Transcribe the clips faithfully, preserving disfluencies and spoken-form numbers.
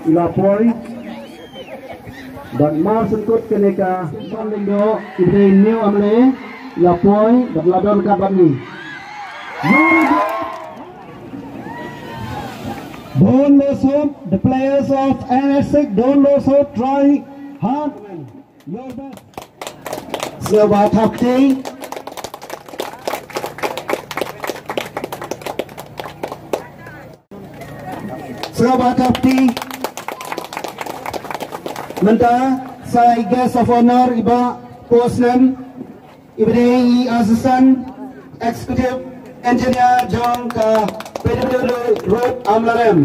La poi. Bad mar sngewthuh kane ka John Lyngdoh, iba dei new M L A. La poi bad la don ka bad ni. Very good. Don't lose hope. The players of N S six, don't lose hope. Try hard. Your best. Sngewbha thap kti. Sngewbha thap kti. Mynta sa i guest of honor iba post nem, iba dei i assistant executive engineer jong ka P W D Road Amlarem.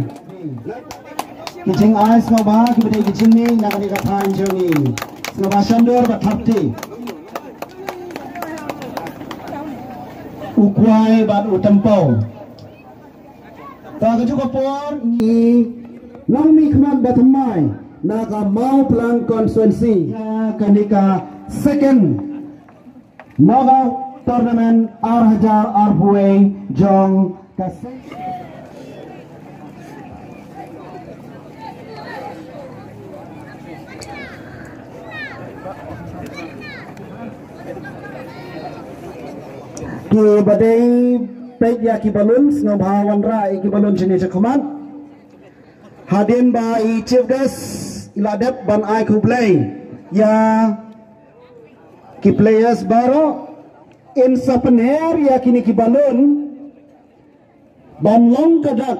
Ki jingai sngewbha kiba dei ki jingmih na kane ka thaiñ jong ngi. Sngewbha shon dur bad thap kti. U kwai bad u tempo. Ta ka juk ka por ngi nang mih khmat ba thymmai na ka Mawphlang constituency. Ya kane ka second knockout tournament ar hajar arphew wei jong ka se- Kiba dei peit ïa ki balloon, sngewbha wanrah ïa ki balloon shane shakhmat. Hadien ba i chief guest i la dep ban ai khublei ïa ki players baroh, yn sa pynher ïa kine ki balloon ban long ka dak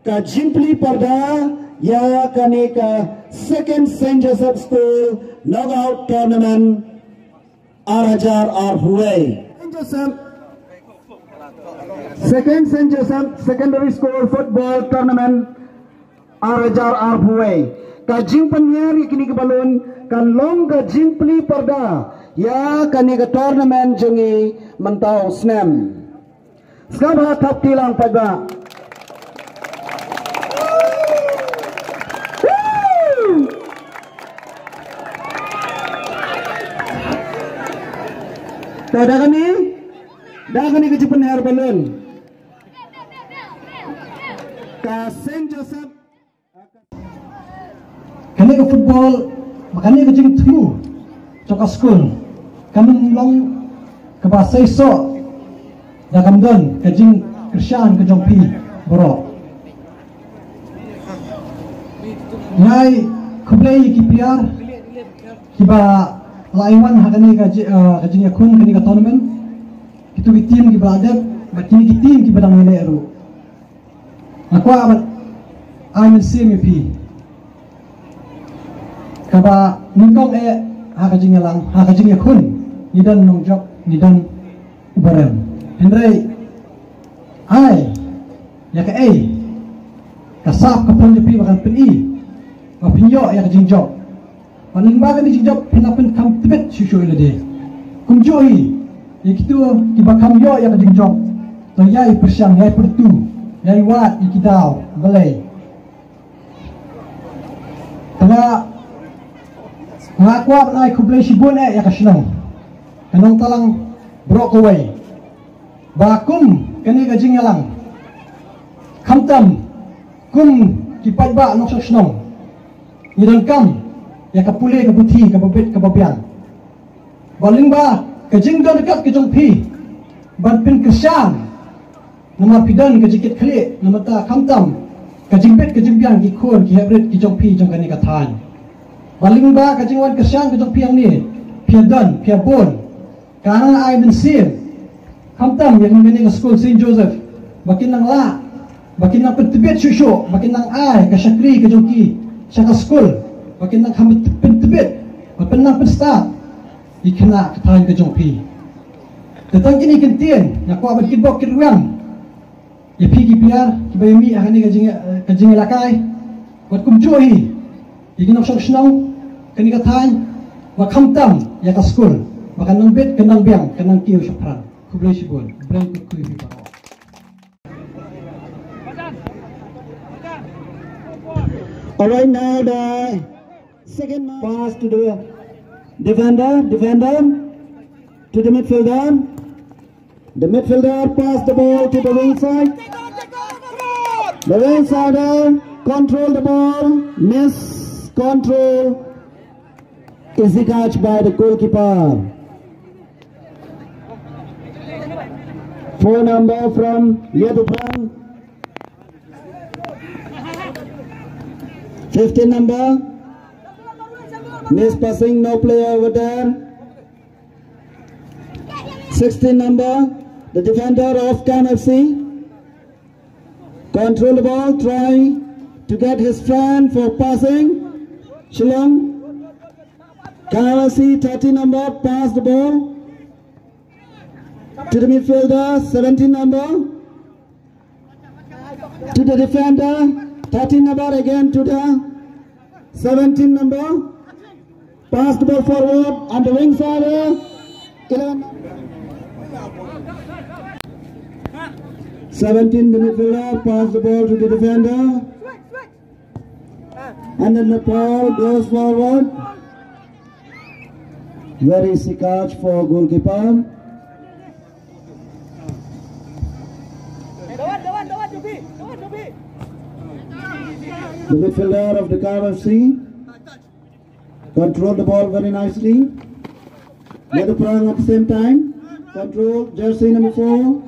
ka jingplie parda ïa kane ka Second Saint Joseph School Knockout Tournament ar hajar arphew wei. Saint Joseph, Second Saint Joseph Secondary School Football Tournament ar hajar arphew wei. Ka jingpynher ïa kine ki balloon kan long ka jingplie parda ïa kane ka tournament jong ngi mynta u snem. Sngap ha thap kti lang paidbah. Te da kane, da kane ka jingpynher balloon ka Saint Joseph. Kane ka football, ba kane ka jingthmu jong ka skul, kan ym long kaba seisoh da kam don ka jingkyrshan ka jong phi baroh. Nga ai khublei ïa ki player kiba la ïawan ha kane ka ji-, ah, ka jingïakhun kane ka tournament. Kito ki team kiba la dep bad kine ki team kiba dang ïaleh ruh. Nga kwah ban ai mynsiem ïa phi. Kaba nyngkong eh ha ka jingïalang, ha ka jingïakhun, ngi don nongjop, ngi don u barem. Hynrei ai ïa kaei ka sap ka pun ïa phi ba kan pyni ba phin ïoh ïa ka jingjop. Bad lyngba kane ka jingjop phin nang pynkham tbit shuh shuh ïa lade. Kumjuh hi ïa kito kiba kham ïoh ïa ka jingjop, to ïai pyrshang, ïai pyrtu, ïai wad ïa ki daw balei. Te nga, nga kwah ban ai khublei shibun eh ïa ka shnong, ka Nongtalang baroh kawei. Ba kum kane ka jingïalang, khamtam kum ki paidbah nongshong shnong, ngi donkam ïa ka pule ka puthi kaba bit kaba biang. Ba lyngba ka jingdon ryngkat ka jong phi ban pynkyrshan, namar phi don ka jingkit khlieh, namar ta khamtam ka jingbit ka jingbiang ki khun ki heprit ki jong phi jong kane ka thaiñ. Ba lyngba ka jingwan kyrshan ka jong phi hangne, phi ïa don, phi ïa bun. Ka nang ai mynsiem khamtam ïa kane ka skul Saint Joseph ba kin nang lah, ba kin nang pyntbit shuh shuh, ba kin nang ai ka shakri ka jong ki sha ka skul, ba kin nang kham pyntbit, ba kin nang pynstad ïa kane ka thaiñ ka jong phi. Te tang kine ki ktien nga kwah ban kitbok kitrwiang ïa phi ki player kiba ïa mih ha kane ka jing, ka jingïalehkai. Bad kumjuh hi ïa ki nongshong shnong kane ka thaiñ, ba khamtam ïa ka skul, ba kan nang bit, kan nang biang, kan nang kiew shaphrang. Khublei shibun. Blei kyrkhu ïa phi baroh. All right, now the second pass to the defender, defender to the midfielder. The midfielder pass the ball to the wing side. The wing sider control the ball, miss control. Easy catch by the goalkeeper. Four number from Yadupran. Fifteen number. Miss passing, no player over there. Sixteen number, the defender of Kam F C. Control the ball, try to get his friend for passing. Shillong. Kam F C, thirteen number, pass the ball to the midfielder, seventeen number. To the defender, thirteen number again to the seventeen number. Pass the ball forward and the wing side. Eleven. seventeen, the midfielder, pass the ball to the defender. And then the ball goes forward. Very easy catch for goalkeeper. The midfielder of the Kam F C control the ball very nicely. Yadupran at the same time. Control, jersey number four.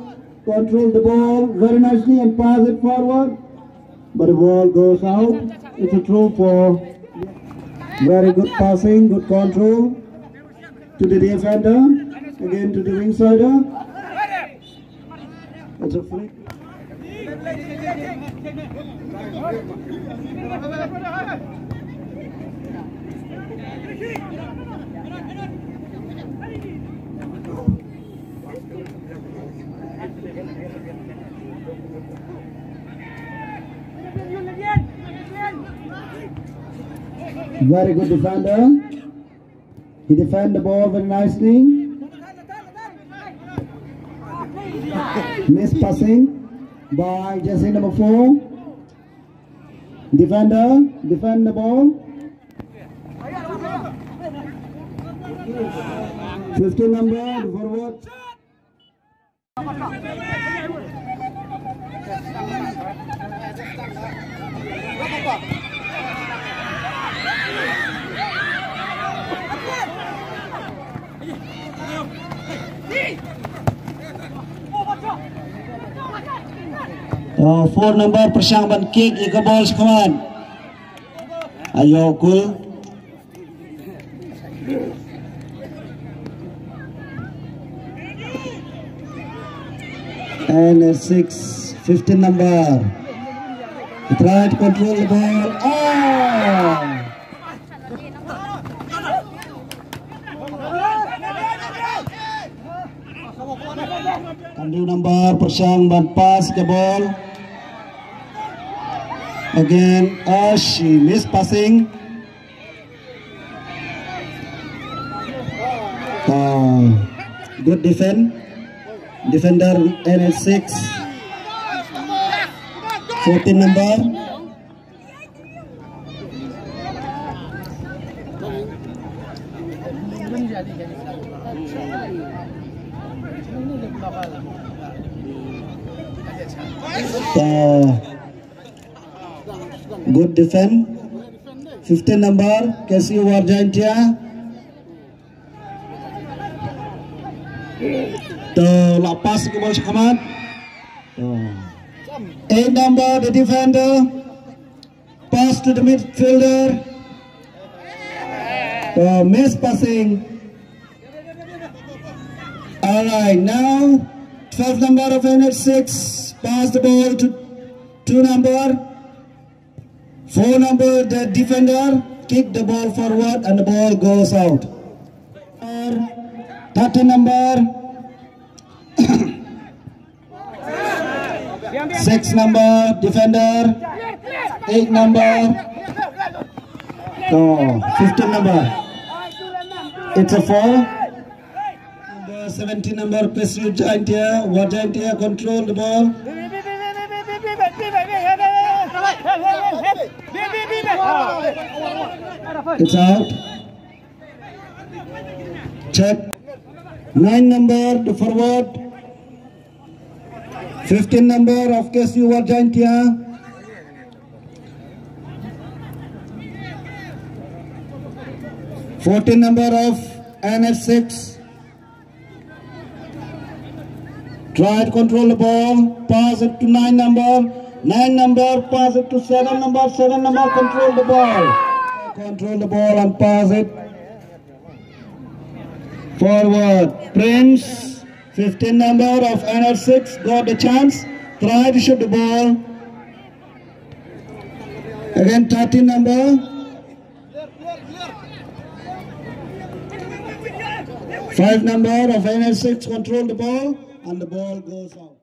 Control the ball very nicely and pass it forward. But the ball goes out. It's a throw for very good passing, good control. To the defender, again to the wing sider. It's a free. Very good defender. He defend the ball very nicely. Miss passing by jersey number four. Defender, defend the ball. Fifteen number, the forward. Oh, four number pyrshang ban kick ïa ka ball sha khmat. Ayo, cool. And a six, fifteen number. He tried to control the ball. Oh! Kandu number pyrshang ban pass the ball. Again, oh, she missed passing. Ah, good defend. Defender N S six. Fourteen number. Ah, good defend. Fifteen number, K C U War Jaintia. To, la pass ka ball sha khmat. To. Eight number, the defender. Pass to the midfielder. To, miss passing. All right, now twelve number of N S six. Pass the ball to two number. Four number, the defender, kick the ball forward and the ball goes out. Thirteen number, six number, defender, eight number, no, fifteen number. It's a foul. Number seventeen number, K C U Jaintia, War Jaintia, control the ball. It's out. Check. Nine number, the forward. Fifteen number of K C U War Jaintia. fourteen number of N S six. Try to control the ball. Pass it to nine number. Nine number. Pass it to seven number. Seven number. Control the ball. Control the ball and pass it forward. Prince, fifteen number of N S six, got the chance. Try to shoot the ball. Again, thirteen number. Five number of N S six control the ball and the ball goes out.